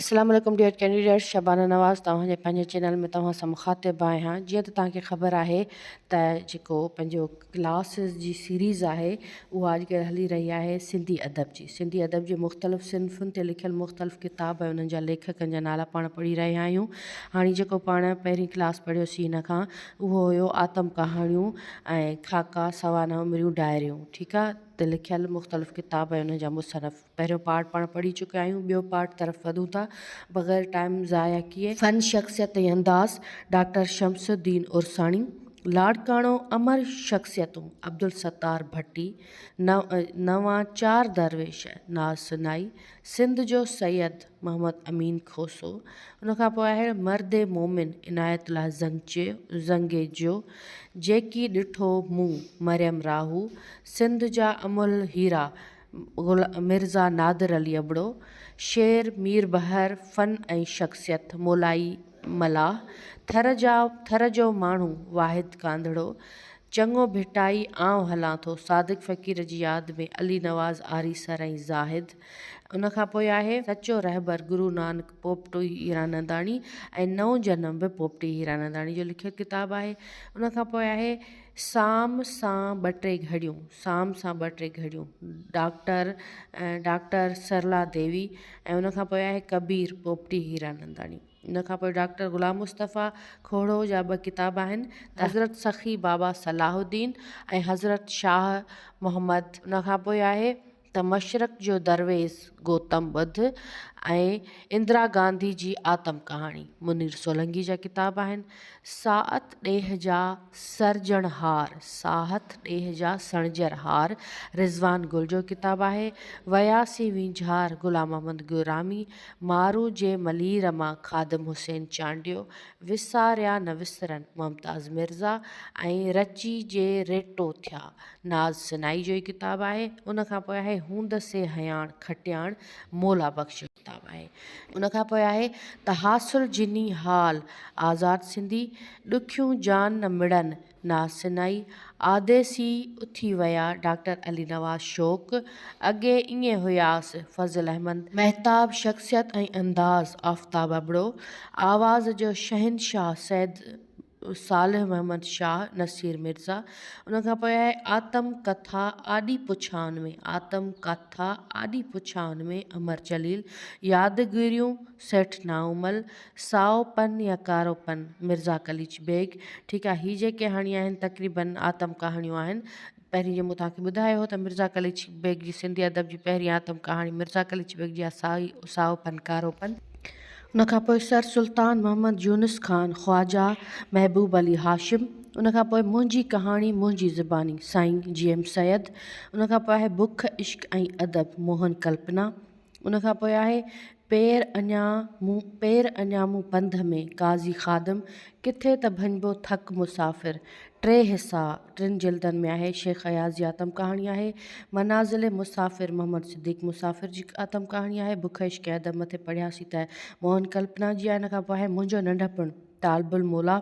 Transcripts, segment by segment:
السلام عليڪم dear candidates Shabana Nawaz توهان جي پنهنجي چينل ۾ توهان سان مخاطب آهيان جيئن ته توهان کي خبر آهي ته جيڪو پنهنجو ڪلاسز جي سيريز آهي اها اڄڪلهه هلي رهي آهي سنڌي ادب جي سنڌي ادب جي مختلف صنفن تي لکيل مختلف ڪتاب ۽ انهن جا ليکڪن جا نالا پاڻ پڙهي رهيا آهيون هاڻي جيڪو پاڻ پهرين ڪلاس پڙهيوسين هن کان اهو هيو آتم ڪهاڻيون ۽ خاڪا سوانح عمريون ڊائريون ٺيڪ آهي تي لکيل مختلف ڪتاب ۽ انهن جا مصنف پهريون پارٽ پاڻ پڙهي چڪيا آهيون ٻيو پارٽ طرف وڌون ٿا بغير ٽائيم ضايع ڪيئي. فن شخصيت ۽ انداز، ڊاڪٽر شمس الدين عرساڻي، لاڙڪاڻو، امر شخصيتون، عبدالستار ڀٽي، نوان چار درويش، ناز سنائي، سنڌ جو سيد، محمد امين کوسو، ان کان پوء آهي مرد مومن، عنايت الله زنگيجو، جيڪي ڏٺو مون، مريم راهو، سنڌ جا املهه هيرا، مرزا نادر علي ابڙو، شعر ميربحر، فن ۽ شخصيت، مولائي ملاح، ٿر جا ٿر جو ماڻهو، واحد ڪانڌڙو، چڱو ڀٽائي، آئون هلان ٿو، صادق فقير جي ياد ۾، علي نواز آريسر ۽ زاهد، ان کان پوء آهي، سچو رهبر، گرو نانڪ، پوپٽي هيراننداڻي ۽ نئون جنم به پوپٽي هيراننداڻي جو لکيل ڪتاب آهي، ان کان پوء آهي، سام سان ٻه ٽي گهڙيون، سام سان ٻه ٽي گهڙيون، ڊاڪٽر ڊاڪٽر سرلا ديوي ۽ ان کان پوء آهي ڪبير پوپٽي هيراننداڻي. ان کان پوء ڊاڪٽر غلام مصطفيٰ کوڙو جا ٻه ڪتاب آهن ته حضرت سخي بابا صلاح الدين ۽ حضرت شاهه محمد. ان کان پوء آهي ته مشرق جو درويش گوتم ٻڌ ۽ اندرا گانڌي جي آتم ڪهاڻي منير سولنگي جا ڪتاب آهن. ساعت ڏيهه جا سرجڻهار، ساهت ڏيهه جا سڻجرهار رضوان گل جو ڪتاب آهي. وياسين وينجهار غلام محمد گرامي، مارو جي ملير مان خادم حسين چانڊيو، وساريا نه وسرن ممتاز مرزا ۽ رچي جي ريٽو ٿيا ناز سنائي جو ئي ڪتاب آهي. ان کان پوء آهي هوند سي هياڻ کٽياڻ مولا بخش جو ڪتاب آهي. ان کان پوء آهي ته حاصل جني حال آزاد سنڌي، ڏکيون جان نه مڙن ناز سنائي، آديسي اٿي ويا ڊاڪٽر علي نواز شوق، اڳي ائين هياس فضل احمد مهتاب، شخصيت ۽ انداز آفتاب ابڙو، آواز جو شهنشاهه سيد صالح محمد شاهه، نصير مرزا، ان کان پوء آهي آتم ڪٿا آڏي پڇائن ۾، آتم ڪٿا آڏي پڇائن ۾، امر جليل، يادگيريون، سيٺ نائومل، سائو پن يا ڪارو پن، مرزا قليچ بيگ، ٺيڪ آهي هي جيڪي ڪهاڻيون آهن تقريبن آتم ڪهاڻيون آهن، پهرين جيئن مون توهان کي ٻڌايو هو ته مرزا قليچ بيگ جي سنڌي ادب جي پهرين آتم ڪهاڻي مرزا قليچ بيگ جي آهي سائي سائو پن ڪارو پن. ان کان پوء سر سلطان محمد يونس خان، خواجه محبوب علي هاشم، ان کان پوء منهنجي ڪهاڻي منهنجي زباني سائين جي ايم سيد، ان کان پوء آهي بک عشق ۽ ادب موهن ڪلپنا، ان کان پوء آهي پير اڃا مون پير اڃا مون پنڌ ۾، قاضي خادم، ڪٿي ته ڀڃبو ٿڪ مسافر، ٽي حصا، ٽن جلدن ۾ آهي، شيخ اياز جي آتم ڪهاڻي آهي، منازل مسافر محمد صديق مسافر جي آتم ڪهاڻي آهي، بک عشق ۽ ادب مٿي پڙهياسين ته موهن ڪلپنا جي آهي، ان کان پوء آهي منهنجو ننڍپڻ، طالب الموليٰ.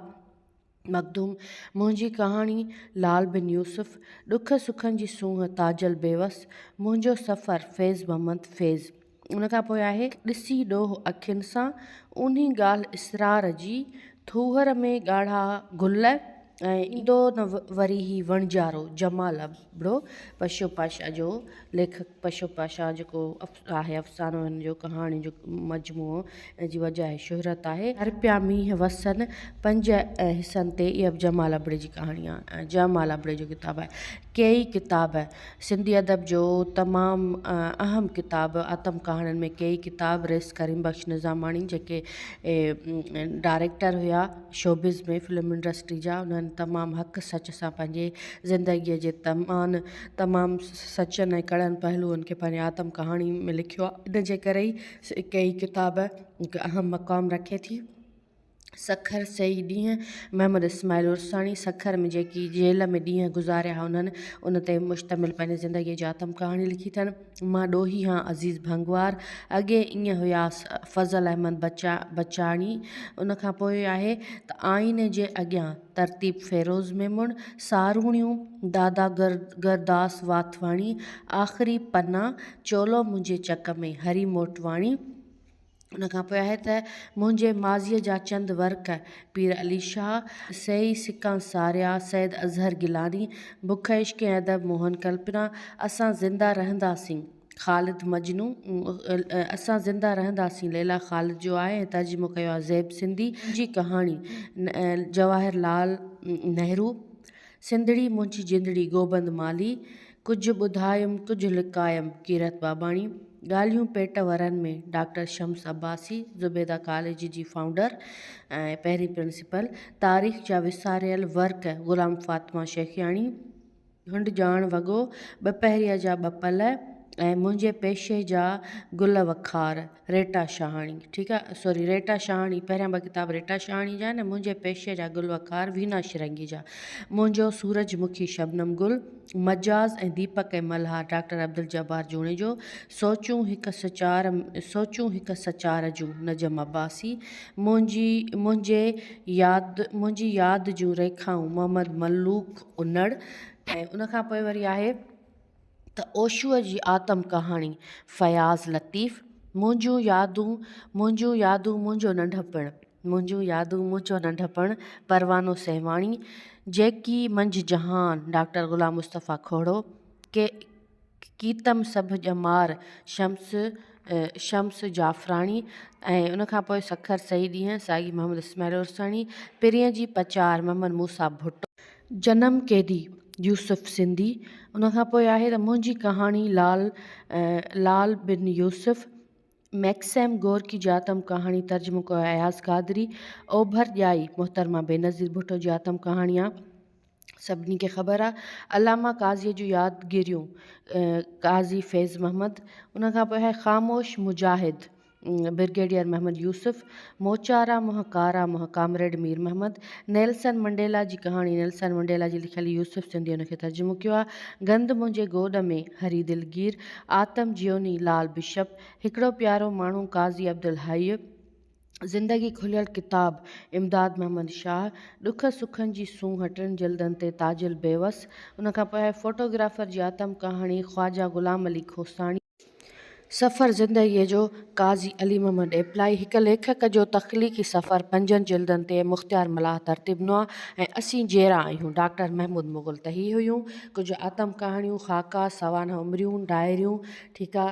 مخدوم، منهنجي ڪهاڻي، لال بن يوسف، ڏک سکن جي سونهن، تاجل بيوس، منهنجو سفر، فيض محمد فيض. ان کان پوء آهي. ڏسي ڏوهه اکين سان، اونهي ڳالهه اسرار جي، ٿوهر ۾ ڳاڙها گل، ۽ ايندو نه وري هي وڻجارو، جمال ابڙو، پشو پاشا جو ليکڪ پشو پاشا جيڪو آهي افسانو هن جو ڪهاڻين جو مجموعو ان جي وجه آهي شهرت آهي. هر پيا مينهن وسن پنج حصن تي اها به جمال ابڙي جي ڪهاڻي آهي جمال ابڙي جو ڪتاب آهي. ڪيئي ڪتاب سنڌي ادب جو تمام اهم ڪتاب آتم ڪهاڻين ۾ ڪيئي ڪتاب رئيس ڪريم بخش نظاماڻي جيڪي ڊائريڪٽر هيا شوبز ۾ فلم انڊسٽري جا انهن تمام حق سچ سان پنهنجي زندگيء جي تمان تمام سچن ۽ ڪڙن پهلوئن کي پنهنجي آتم ڪهاڻي ۾ لکيو آهي ان جي ڪري ئي ڪيئي ڪتاب هڪ اهم مقام رکي ٿي. سکر سيئي ڏينهن، محمد اسماعيل عرساڻي سکر ۾ جيڪي جيل ۾ ڏينهن گذاريا ها انهن ان تي مشتمل پنهنجي زندگيء جي آتم ڪهاڻي لکي اٿن. مان ڏوهي هان عزيز ڀنگوار، اڳي ائين هياس فضل احمد بچاڻي، ان کان پوء آهي ته آئيني جي اڳيان، ترتيب فيروز ميمڻ، ساروڻيون، دادا گرداس واٿواڻي، آخري پنا، چولو منهنجي چڪ ۾، هري موٽواڻي. ان کان پوء آهي ته منهنجي ماضيء جا چند ورق، پير علي شاهه، سيئي سڪان ساريا، سيد اظهر گيلاني، بک عشق ۽ ادب، موهن ڪلپنا، اسان زنده رهنداسين، خالد مجنون، اسان زنده رهنداسين، ليليٰ خالد جو آهي ۽ ترجمو ڪيو آهي زيب سنڌي، منهنجي ڪهاڻي، جواهر لال نهرو، سنڌڙي منهنجي جندڙي، گوبند مالهي، ڪجهه ٻڌايم ڪجهه لڪايم، ڪيرت ٻاٻاڻي، ڳالهيون پيٽ ورن ۾، ڊاڪٽر شمس عباسي، زبيده ڪاليج جي فائونڊر ۽ پهرين پرنسپل، تاريخ جا وساريل ورق، غلام فاطمه شيخياڻي، گهنڊ ڄاڻ وڳو، ٻپهريء جا ٻه پل ۽ منهنجي پيشي جا گل وکار، ريٽا شاهاڻي، ٺيڪ آ سوري ريٽا شاهاڻي پهريان ٻه ڪتاب ريٽا شاهاڻي جا آهن ۽ منهنجي پيشي جا گل وکار وينا شرنگي جا، منهنجو سورج مکي شبنم گل، مجاز ۽ ديپڪ ۽ ملهار ڊاڪٽر عبدالجبار جوڻيجو، سوچون هڪ سچار سوچون هڪ سچار جون نجم عباسي، منهنجي منهنجي ياد منهنجي ياد جون ريکائون محمد ملوڪ انڙ ۽ ان کان پوء وري آهي. ته اوشوء جي آتم ڪهاڻي، فياض لطيف، منهنجون يادون، منهنجون يادون منهنجو ننڍپڻ، منهنجون يادون منهنجو ننڍپڻ، پروانو سيوهاڻي، جيڪي منجهه جهان، ڊاڪٽر غلام مصطفيٰ کوڙو، ڪي ڪيتم سڀ ڄمار، شمس شمس جعفراڻي ۽ ان کان پوء سکر صحيح ڏينهن، ساڳي محمد اسماعيل عرساڻي، پرينء جي پچار، محمد موسيٰ ڀٽو. جنم قيدي، يوسف سنڌي، ان کان پوء آهي ته منهنجي ڪهاڻي لال لال بن يوسف، ميڪسيم گورڪي جي آتم ڪهاڻي ترجمو ڪيو آهي اياز قادري، اوڀر ڄائي، محترمه بينظير ڀٽو جي آتم ڪهاڻي آ، سڀني کي خبر آ، علامه قاضيء جون يادگيريون، قاضي فيض محمد، ان کان پوء آهي خاموش مجاهد، برگيڊيئر محمد يوسف، موچارا منهن ڪارا منهن، comrade Mir Muhammad, Nelson Mandela جي ڪهاڻي، نيلسن منڊيلا جي لکيل يوسف سنڌي ان کي ترجمو ڪيو آهي، گند منهنجي گوڏ ۾، هري دلگير، آتم جيوني، لال بشپ، هڪڙو پيارو ماڻهو، قاضي عبدالحئي، زندگي کليل ڪتاب، امداد محمد شاهه، ڏک سکن جي سونهن، ٽن جلدن تي، تاجل بيوس، ان کان پوء آهي فوٽوگرافر جي آتم ڪهاڻي، خواجه غلام علي کوساڻي. سفر زندگيء جو، قاضي علي محمد ڏيپلائي، هڪ ليکڪ جو تخليقي سفر پنجن جلدن تي، مختيار ملاح ترتيب ڏنو آهي ۽ اسين جيئرا آهيون، ڊاڪٽر محمود مغل ته هي هيون ڪجهه آتم ڪهاڻيون، خاڪا، سوانح عمريون، ڊائريون، ٺيڪ آ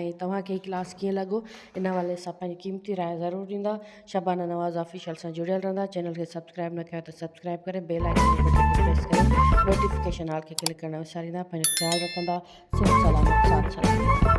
۽ توهان کي هي ڪلاس ڪيئن لڳو ان حوالي سان پنهنجي قيمتي راء ضرور ڏيندا. شبانه نواز آفيشل سان جڙيل رهندا چينل کي سبسڪرائب نه ڪيو ته سبسڪرائب ڪري بيل آئيڪن جي بٽڻ کي پريس ڪري نوٽيفڪيشن آل کي ڪلڪ ڪرڻ نه وساريندا پنهنجو خيال رکندا سنڌ سلامت ساٿ سلامت.